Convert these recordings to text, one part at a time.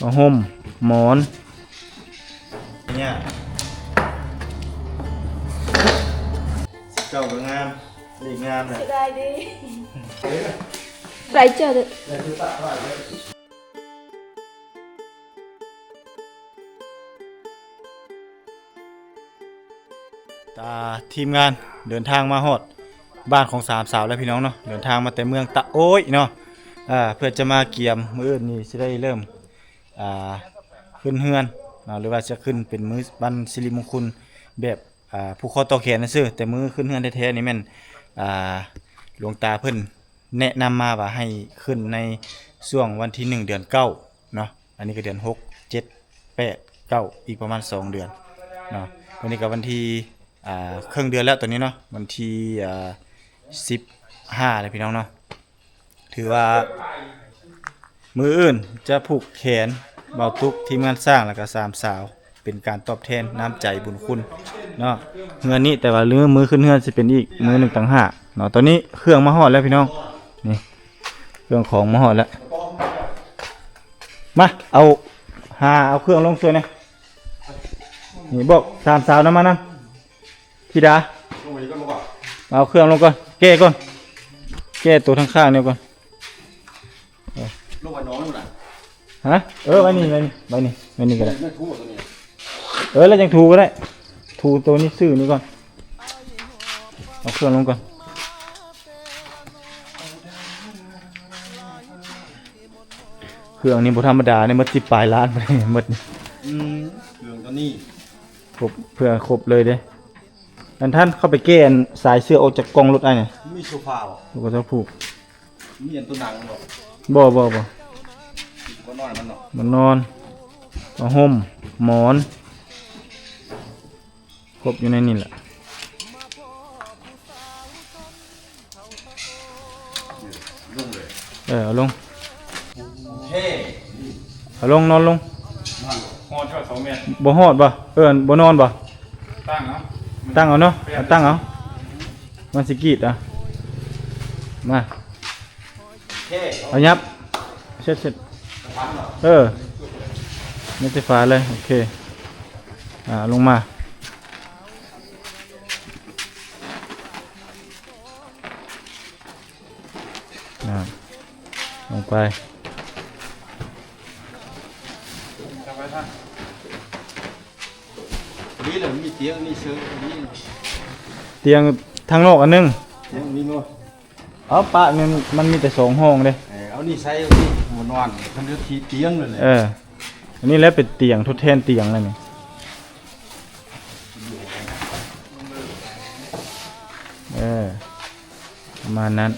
ຜ້າຫົ່ມ ໝອນ ເນຍ ເຈົ້າກໍງາມ ເລກງາມນະ ສະບາຍດີ ໄປເຈົ້າເດີ. ອ່າ ທີມງານເດີນທາງມາຮອດບ້ານຂອງສາມສາວແລ້ວພີ່ນ້ອງເນາະ, ເດີນທາງມາແຕ່ເມືອງຕະໂອ້ຍເນາະ ອ່າ ເພື່ອຈະມາກຽມ ມື້ອື່ນນີ້ຊິໄດ້ເລີ່ມ ອ່າ ຂຶ້ນເຮືອນເນາະ ຫຼືວ່າຈະຂຶ້ນເປັນມື້ວັນສິລິມົງຄຸນແບບ ອ່າ ຜູກຄໍຕໍ່ແຂນຊື່ໆ, ແຕ່ມື້ຂຶ້ນເຮືອນແທ້ໆນີ້ແມ່ນ ອ່າ ຫຼວງຕາເພິ່ນແນະນຳມາວ່າໃຫ້ຂຶ້ນໃນຊ່ວງວັນທີໜຶ່ງ ເດືອນເກົ້າເນາະ, ອັນນີ້ກໍເດືອນຫົກ ເຈັດ ແປດ ເກົ້າ ອີກປະມານສອງເດືອນເນາະ. ວັນນີ້ກໍວັນທີ ອ່າ ເຄິ່ງເດືອນແລ້ວຕອນນີ້ເນາະ, ວັນທີ ອ່າ ສິບຫ້າແລ້ວພີ່ນ້ອງເນາະ. ຖືວ່າມື້ອື່ນຈະຜູກແຂນເບົາຕຸກ ທີມງານຊ່າງ ແລ້ວກໍສາມສາວ ເປັນການຕອບແທນນ້ຳໃຈບຸນຄຸນເນາະ ເຮືອນນີ້. ແຕ່ວ່າມື້ ມື້ຂຶ້ນເຮືອນຊິເປັນອີກມື້ໜຶ່ງຕ່າງຫາກເນາະ. ຕອນນີ້ເຄື່ອງມາຮອດແລ້ວພີ່ນ້ອງ, ນີ້ ເຄື່ອງຂອງມາຮອດແລ້ວ. ມາ ເອົາ ຫາເອົາເຄື່ອງລົງຊ່ວຍແດ່. ນີ້ ບອກສາມສາວນຳມານຳ. ທິດາ ລົງໄປນີ້ກ່ອນບໍ່? ເອົາເຄື່ອງລົງກ່ອນ ແກ້ກ່ອນ ແກ້ໂຕທາງຂ້າງນີ້ກ່ອນ. ເອີ ລົງໄປນອນນັ້ນນະ. ຮະ? ເອີ ໄວ້ນີ້ ໄວ້ນີ້ ໄວ້ນີ້ ໄວ້ນີ້ກໍໄດ້. ເອີ ແລ້ວຈັ່ງຖູກໍໄດ້, ຖູໂຕນີ້ຊື່ນີ້ກ່ອນ, ເອົາເຄື່ອງລົງກ່ອນ. ເຄື່ອງນີ້ບໍ່ທຳມະດາເດ້, ໝົດສິບປາຍລ້ານໝົດນີ້. ອືມ ເຄື່ອງຕົວນີ້ຄົບ ເພື່ອຄົບເລີຍເດ້. ອັນທ່ານເຂົ້າໄປແກ້ອັນສາຍເຊືອກອອກຈາກກ່ອງລົດອ້າຍນີ້. ມີໂຊຟາບໍ່? ບໍ່ຕ້ອງຜູກ. ມີອັນຕົວໜັງບໍ່? ບໍ່ ບໍ່ ບໍ່. ບ່ອນນອນມັນເນາະ. ບ່ອນນອນ ຜ້າຫົ່ມ ໝອນ ຄົບຢູ່ໃນນີ້ແຫຼະ. ເອີ ເອົາລົງ ເອົາລົງ ນອນລົງ. ຮອດຢູ່ສອງແມັດ. ບໍ່ຮອດບໍ່? ເອີ ບໍ່ນອນບໍ່? ຕັ້ງເອົາ ຕັ້ງເອົາເນາະ ເອົາຕັ້ງເອົາ. ມັນຊິກຣີດ ອ່ະ ມາ ເອົາຫຍັບ ເຊັດ ເຊັດ. ເອີ ຍັບໃສ່ຝາເລີຍ. ໂອເຄ ອ່າ ລົງມາ. ອ່າ ລົງໄປ. ນີ້ແຫຼະ ມີຕຽງ ມີເຊີ ມີຕຽງທາງນອກອັນໜຶ່ງ. ຕຽງມີບໍ່? ເອົາ ປະ ມັນ ມັນມີແຕ່ສອງຫ້ອງເດ້. ເອີ ເອົານີ້ໃສ່ ເອົານີ້ໝໍນອນ ຄັນເຫຼືອທີ່ຕຽງນັ້ນແຫຼະ. ເອີ ອັນນີ້ແຫຼະເປັນຕຽງທົດແທນຕຽງແລ້ວນີ້. ເອີ ປະມານນັ້ນ.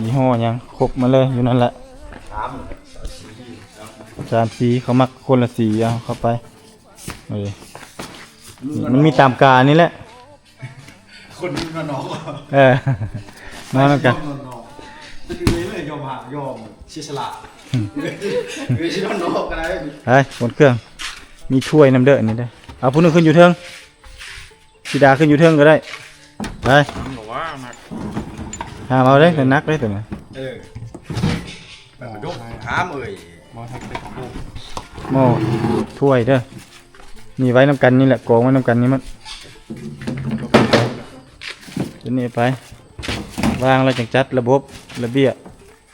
ຍີ່ຫໍ້ຫຍັງ ຄົບມາເລີຍ ຢູ່ນັ້ນແຫຼະ. ສາມສີ ເຂົາມັກຄົນລະສີ ເອົາເຂົ້າໄປ. ເອີ ມັນມີຕາມການນີ້ແຫຼະ. ຄົນນອນນອກ ເອີ ນອນນຳກັນ ຍອມນອນນອກ ເປັນເອື້ອຍເລີຍ ຍອມຫາ ຍອມເສຍສະຫຼະ. ອືມ ເອື້ອຍຊິນອນນອກກໍໄດ້. ໄປ ຂົນເຄື່ອງ ມີຖ້ວຍນຳເດີ ອັນນີ້ເດີ. ເອົາຜູ້ໜຶ່ງຂຶ້ນຢູ່ເທິງ ທິດາຂຶ້ນຢູ່ເທິງກໍໄດ້. ໄປ ຫາມເອົາເດ້ ໜັກເດ້ຕົວນີ້. ເອີ ໄປ ມາຍົກ ຫາມເອີຍ. ໝໍ້ ຖ້ວຍເດີ ນີ້ໄວ້ນຳກັນນີ້ແຫຼະ ກອງໄວ້ນຳກັນນີ້ໝົດ. ຕົວນີ້ໄປ ວາງແລ້ວຈັ່ງຈັດລະບົບລະບຽບ.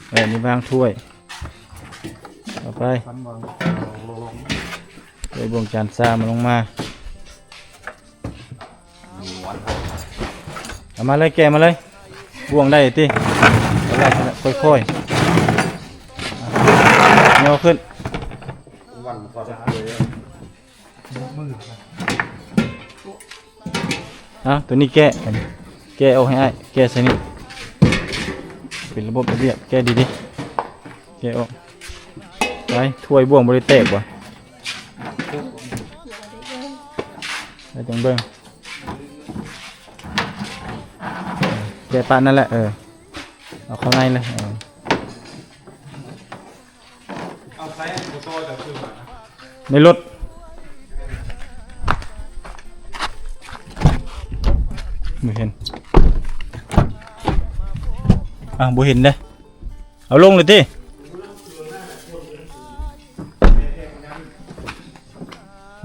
ເອີ ນີ້ວາງຖ້ວຍ ເອົາໄປ ຖ້ວຍບ່ວງຈານຊາມມາ ລົງມາ. ເອົາມາເລີຍ ແກະມາເລີຍ ບ່ວງໄດ້ຕິ ຄ່ອຍໆ ຍໍຂຶ້ນ. ເອົາ ຕົວນີ້ແກະ ແກະອອກໃຫ້ອ້າຍ ແກະໃສ່ນີ້ ເປັນລະບົບລະບຽບ ແກະດີໆ ແກະອອກ. ໄປ ຖ້ວຍບ່ວງບໍ່ໄດ້ແຕກຫວາ? ໄປ ຈັ່ງເບິ່ງ ແກະປະນັ້ນແຫຼະ. ເອີ ເອົາເຂົ້າໃນເລີຍ. ເອີ ໃນລົດ ບໍ່ເຫັນ ອ່າ ບໍ່ເຫັນເດ້. ເອົາລົງເລີຍຕິ.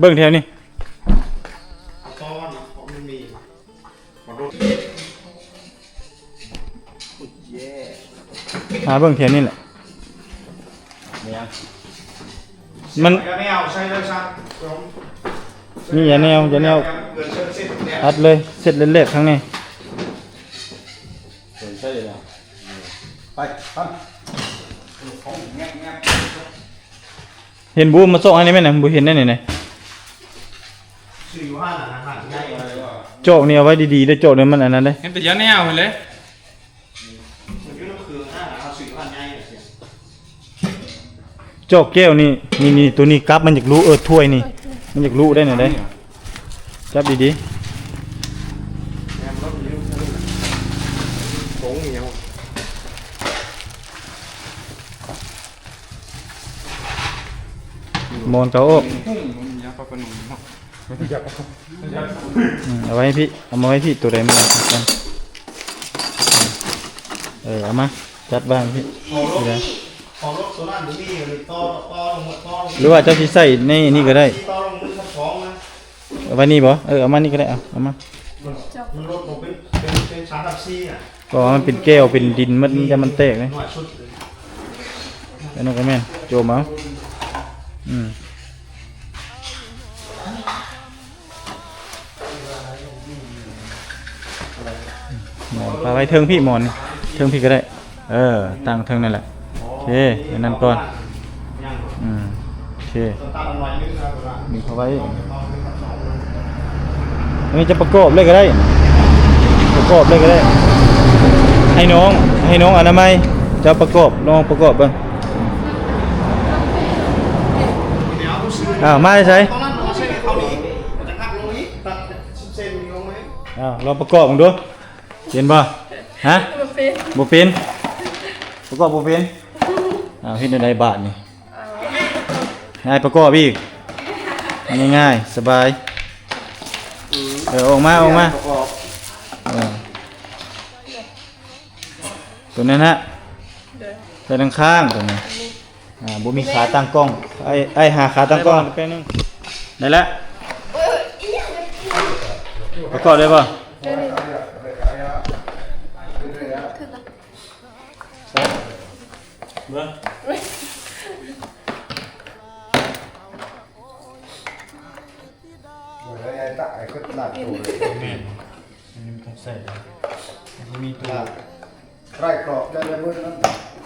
ເບິ່ງແຖວນີ້ ຫາເບິ່ງແຖວນີ້ແຫຼະ. ມັນ ມີຢາແນວ ຢາແນວ ອັດເລີຍ ເຊັດແລກໆ ທາງນີ້. ເຫັນບໍ່? ມາຊອກອັນນີ້ແມ່ນຫຍັງ? ບໍ່ເຫັນແນວນີ້ນະ. ຊື້ຢູ່ຮ້ານອາຫານໃຫຍ່ ຈອກນີ້ເອົາໄວ້ດີໆເດີ້ ຈອກນີ້ມັນອັນນັ້ນເດ້. ເຫັນແຕ່ຢາແນວຫັ້ນແຫຼະ. ມັນຢູ່ນຳເຄື່ອງນະ ເຮົາຊື້ຢູ່ຮ້ານໃຫຍ່. ຈອກແກ້ວນີ້ ນີ້ໆ ໂຕນີ້ກັບມັນຢາກລຸ ເອີ ຖ້ວຍນີ້ ມັນຢາກລຸໄດ້ແນວໃດ? ຈັບດີໆ. ໝອນເອົາອອກ. ອືມ ເອົາໄວ້ໃຫ້ພີ່ ເອົາມາໄວ້ໃຫ້ພີ່ ໂຕໃດມັນ ເອີ ເອົາມາ ຈັດວາງໃຫ້ພີ່. ຂອງລົດ ຂອງລົດໂຕນັ້ນບໍ່ມີ ຕໍ່ ຕໍ່ລົງມາ ຕໍ່ລົງ ຫຼືວ່າເຈົ້າຊິໃສ່ໃນນີ້ກໍໄດ້ ຕໍ່ລົງມືສອງນະ. ເອົາໄວ້ນີ້ບໍ່? ເອີ ເອົາມານີ້ກໍໄດ້ ເອົາ ເອົາມາ. ມັນລົດບໍ່ເປັນ ເປັນ ເປັນສາມກັບສີ່ນະ. ກໍມັນເປັນແກ້ວ ເປັນດິນໝົດ ມັນຈະ ມັນແຕກເດ້. ອັນນັ້ນກໍແມ່ນ ໂຈມເອົາ. ອືມ ໝອນ ປະໄວ້ເທິງພີ້ ໝອນເທິງພີ້ກໍໄດ້. ເອີ ຕັ້ງເທິງນັ້ນແຫຼະ. ໂອເຄ ອັນນັ້ນກ່ອນ. ອືມ ໂອເຄ ດຶງເຂົ້າໄວ້. ອັນນີ້ຈະປະກອບເລີຍກໍໄດ້ ປະກອບເລີຍກໍໄດ້. ໃຫ້ນ້ອງ ໃຫ້ນ້ອງອະນາໄມ ເຈົ້າປະກອບ ລອງປະກອບເບິ່ງ. ອ້າວ ມາແຕ່ໃສ? ອ້າວ ລອງປະກອບເບິ່ງດູ. ເປັນບໍ່? ຮະ? ບໍ່ເປັນ ບໍ່ເປັນ ປະກອບບໍ່ເປັນ. ອ້າວ ເຮັດແນວໃດບາດນີ້? ເອົາ ໃຫ້ປະກອບອີກ ງ່າຍໆ ສະບາຍ. ອືມ ເອີ ອອກມາ ອອກມາ ປະກອບ ເອີ ຕົວນັ້ນນະ ໂດຍ ໃສ່ທາງຂ້າງຕົວນີ້. ອ່າ ບໍ່ມີຂາຕັ້ງກ້ອງ ໄອ້ ໄອ້ຫາຂາຕັ້ງກ້ອງແປັບໜຶ່ງ. ໄດ້ລະ ປະກອບໄດ້ບໍ່? ໄດ້ ເບິ່ງ ແມ່ນ ອັນນີ້ມັນຕ້ອງໃສ່ ມັນມີຕົວ ໄລ່ກອບໄດ້ແລ້ວເບິດນັ້ນ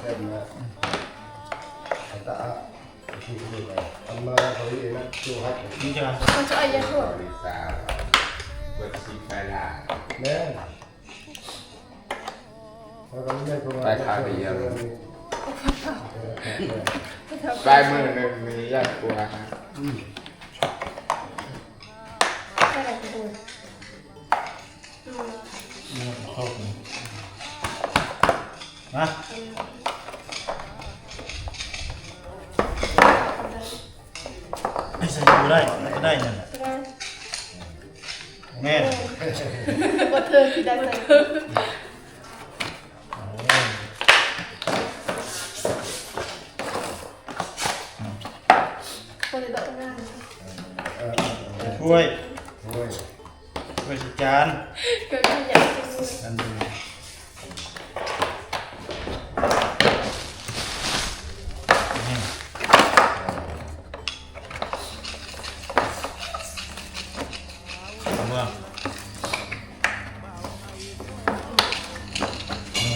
ເຕັມແລ້ວ ອືມ ຕາ ທີ່ນີ້ໄປ ອັນມາເຂົາເຮັດນະ ໂຈຮັກ ນີ້ຈະ ເຂົາຈະອາຍາໂທດ ເບິດສີໄຟລາ ແມ່ນ ໄປຂາດດຽວ ໄປມື້ໜຶ່ງນີ້ຢ້ານກວ່າ ອືມ ມາ ໃສ່ບໍ່ໄດ້ ມັນກໍໄດ້ນັ້ນແຫຼະ ແມ່ນ ບໍ່ເທີກຊິໄດ້ໃສ່ ໂອ້ຍ ບໍ່ໄດ້ດອກງາມ ເອີ ຖ້ວຍ ຖ້ວຍ ຖ້ວຍໃສ່ຈານ ກໍຂະຫຍັນ ອັນນີ້ ນີ້ ເອົາເມືອ ນີ້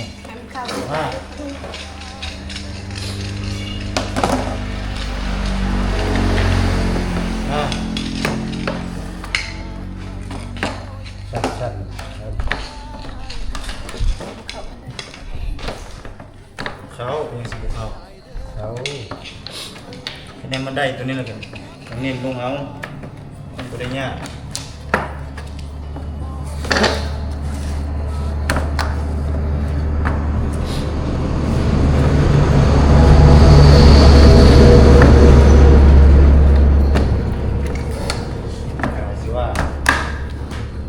ມາ ມາ ຊັດໆ ເຂົ້າ ເປັນຫຍັງຊິບໍ່ເຂົ້າ? ເຂົ້າ ຄະແນນມັນໄດ້ຕົວນີ້ແລ້ວກໍ ຕ້ອງເນັ້ນລົງເອົາ ມັນບໍ່ໄດ້ຍາກ. ຊິວ່າ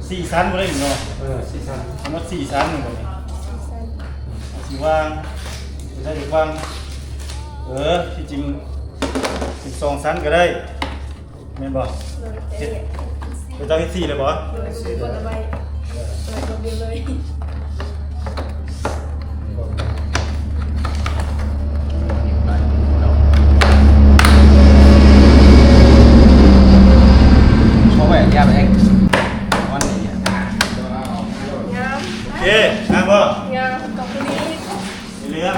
ສີ່ຊັ້ນບໍ່ໄດ້ເນາະ? ເອີ ສີ່ຊັ້ນ ທັງໝົດສີ່ຊັ້ນແມ່ນບໍ່ນີ້? ສີ່ຊັ້ນ ຊິວາງ ເປັນ ໄດ້ດີກວ່າ ເອີ ທີ່ຈິງເປັນສອງຊັ້ນກໍໄດ້ ແມ່ນບໍ່? ໂດຍ ເຮັດ ເຈົ້າເຮັດສີ່ແລ້ວບໍ່? ໂດຍ ເຮັດສີ່ແລ້ວ ເອີ ເປີດເບິ່ງເລີຍ. ເອົາໄວ້ ຢ່າໄປ ງາມ ໂອເຄ ງາມບໍ່? ງາມ ຂອບຄຸນອີກ ເຫຼືອ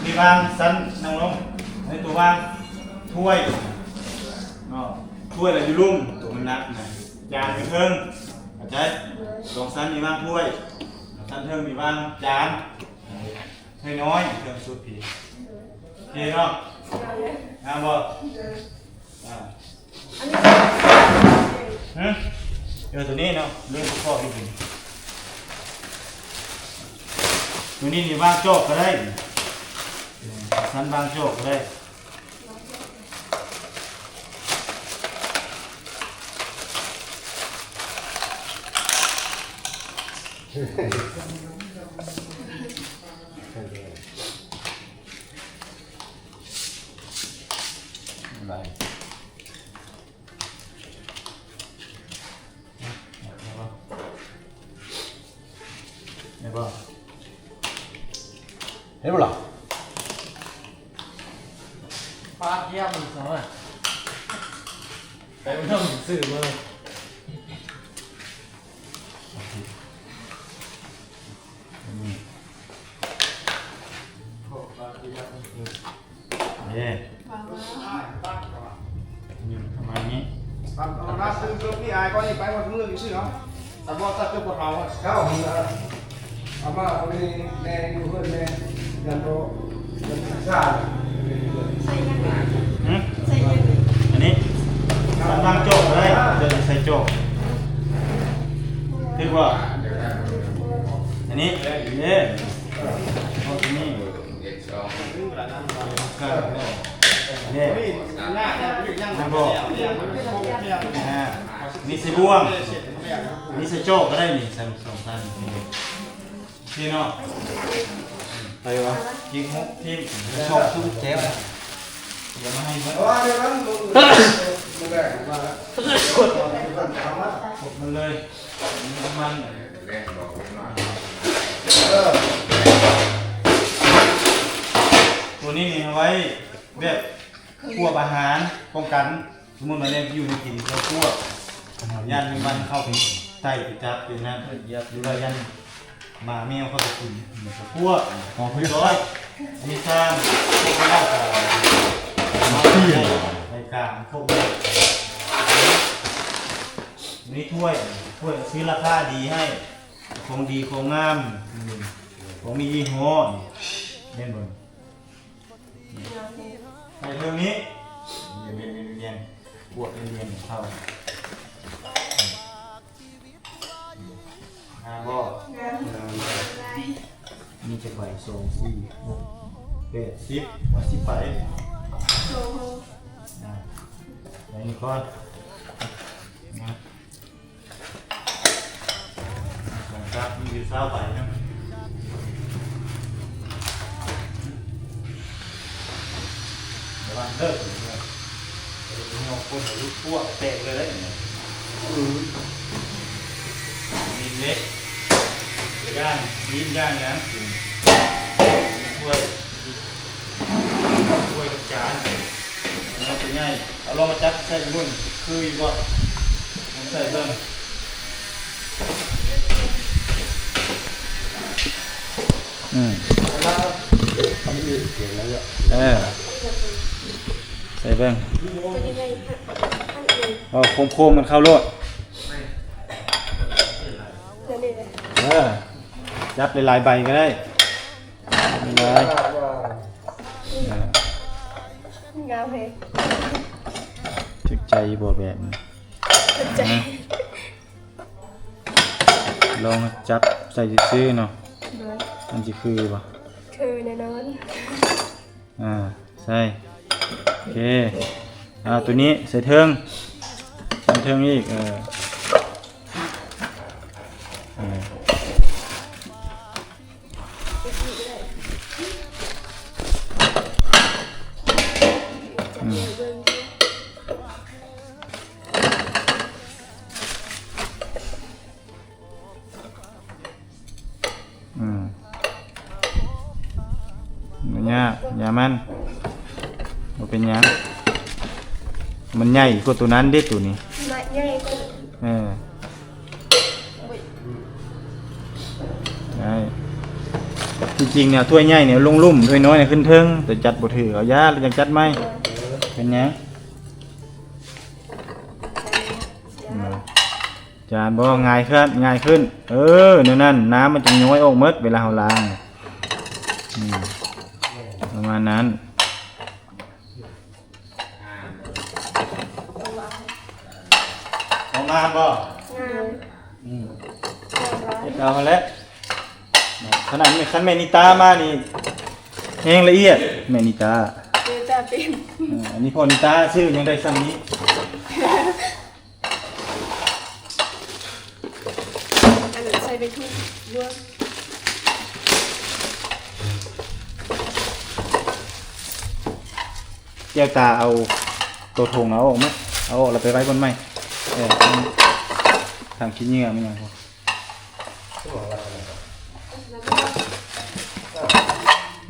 ມີວາງຊັ້ນ ນັ່ງລົງ ໃນຕົວວາງຖ້ວຍເນາະ ຖ້ວຍລະຢູ່ລຸ່ມ ຕົວມັນໜັກນະ ຈານຢູ່ເທິງ ເຂົ້າໃຈ? ສອງຊັ້ນນີ້ວາງຖ້ວຍ ຊັ້ນເທິງນີ້ວາງຈານ ນ້ອຍໆ ເທິງສຸດພີ້ ໂອເຄເນາະ? ງາມບໍ່? ອ່າ ອັນນີ້ ຮະ? ເອີ ຕົວນີ້ເນາະ ເລື່ອງປະກອບອີກ ຕົວນີ້ນີ້ວາງຈອກກໍໄດ້ ຊັ້ນວາງຈອກກໍໄດ້. ໄດ້ບໍ່? ໄດ້ບໍ່ລະ? ປາດຢ້ຽມສະ ໄປນຳຊື່ເບິ່ງ. ນີ້ ເດ້ ວາງມາ ນີ້ປະມານນີ້ ຕາມທຳມະດາ ຊື້ລົດນີ້ອາຍກ່ອນນີ້ ໄປຮອດເມືອງຊື່ເນາະ ຕຳຫຼວດຕັດຈົບບໍ່ເທົ່າ ເຈົ້າ ເອົາມາເອົາໃນ ໃນຢູ່ເຮືອນແດ່ ຍັນບໍ່ ຍັນບໍ່ສ້າງ ໃສ່ຫຍັງນີ້ ຫຶ? ໃສ່ຫຍັງນີ້ ອັນນີ້ ໃສ່ວາງຈອກກໍໄດ້ ຈະໃສ່ຈອກ ຖືກບໍ່? ອັນນີ້ ເດ້ ເອົາຕົວນີ້ ເດ້ ນັ້ນບໍ່ ອ່າ ນີ້ໃສ່ບ່ວງ ນີ້ໃສ່ຈອກກໍໄດ້ນີ້ ໃສ່ສອງອັນນີ້ ໂອເຄເນາະ ໄປວະ ຈິກຫົກທີມ ຊອກຊຸດແຈວ ດຽວມາໃຫ້ເບິ່ງ ເອົາມາດຽວນັ້ນ ບໍ່ແບ່ງມາແລ້ວ ຄົບມັນເລີຍ ນ້ຳມັນ ເອີ ຕົວນີ້ນີ້ເອົາໄວ້ແບບ ພວກອາຫານປ້ອງກັນ ສົມມຸດວ່າແນວຢູ່ໃນກິນເຂົາພວກ ຢ້ານແມງວັນເຂົ້າໄປໄຕ່ໄປຈັບຢູ່ນັ້ນ ຫຼືວ່າຢ້ານໝາແມວເຂົ້າໄປກິນເຂົາພວກ ເອົາໄປ ອັນນີ້ຊ້າງ ພວກເຮົາກໍ ໃນກາງພວກນີ້ ນີ້ຖ້ວຍ ຖ້ວຍຊື້ລາຄາດີໃຫ້ ຂອງດີຂອງງາມ ຂອງມີຍີ່ຫໍ້ ແມ່ນບໍ່? ໃສ່ເທິງນີ້ ແມ່ນໆ ກວດແມ່ນໆ ເຂົ້າ ງາມບໍ່? ງາມ ມີຈັກໃບ? ສອງ ສີ່ ຫົກ ແປດ ສິບ ເອົາ ສິບໃບ ໂອ້ໂຫ ອ່າ ໃບນີ້ກ່ອນ ນະ. ສອງຈັບມີຢູ່ຊາວໃບນະ ລະວັງເດີ ເດີ ເອົາຄົນໃຫ້ລຸດພວກແຕກເລີຍເດ້ ອື ມີເຫຼັກ ຢ່າງ ມີນ ຢ່າງຫຍັງ ຖ້ວຍ ຖ້ວຍກັບຈານ ມັນຈະໃຫຍ່ ເອົາລອງມາຈັບໃສ່ເບິ່ງ ຄືຢູ່ບໍ່? ລອງໃສ່ເບິ່ງ ອືມ ເອີ ໃສ່ເບິ່ງ ເອົາໂຄມໆ ມັນເຂົ້າໂລດ ເອີ ຈັບຫຼາຍໆໃບກໍໄດ້. ງາມແຮງ ຖືກໃຈບໍ່ແບບນີ້? ຖືກໃຈ ລອງຈັບໃສ່ຊື່ໆເນາະ ໂດຍ ມັນຊິຄືບໍ່? ຄືແນ່ນອນ ອ່າ ໃສ່ ໂອເຄ ອ່າ ຕົວນີ້ໃສ່ເທິງ ໃສ່ເທິງອີກ ເອີ ເອີ ໂດຍ ອືມ ອືມ ບໍ່ຍາກ ຢ່າມັນ ບໍ່ເປັນຫຍັງ ມັນໃຫຍ່ກວ່າໂຕນັ້ນເດ້ ໂຕນີ້ ມັນໃຫຍ່ກວ່າ ເອີ ໄດ້ ທີ່ຈິງແນວຖ້ວຍໃຫຍ່ນີ້ລົງລຸ່ມ ຖ້ວຍນ້ອຍຂຶ້ນເທິງ ແຕ່ຈັດບໍ່ຖືກ ເອົາຢາແລ້ວຈັ່ງຈັດໃໝ່ ເປັນຫຍັງ? ອືມ ຈານບໍ່ ຫງາຍຂຶ້ນ ຫງາຍຂຶ້ນ ເອີ ແນວນັ້ນ ນ້ຳມັນຈະຍ້ອຍອອກໝົດເວລາເຮົາລ້າງ ອືມ ປະມານນັ້ນ ພໍງາມບໍ່? ງາມ ອືມ ງາມຫຼາຍ ເຮັດເອົາຫັ້ນແຫຼະ ຂະໜາດແມ່ ຄັນແມ່ນິຕາມານີ້ແຮງລະອຽດ ແມ່ນິຕາ ເປັນຕາເປັນ ເອີ ອັນນີ້ພໍ່ນິຕາຊື້ຍັງໄດ້ຊ່ຳນີ້. ອັນນັ້ນໃສ່ໄປທຸກບວງ ແກ້ວຕາເອົາໂຕຖົງເອົາອອກມາ ເອົາອອກແລ້ວໄປໄວ້ບ່ອນໃໝ່ ເອີ ທາງ ທາງຂີ້ເຫຍື້ອມັນຫຍັງ ເ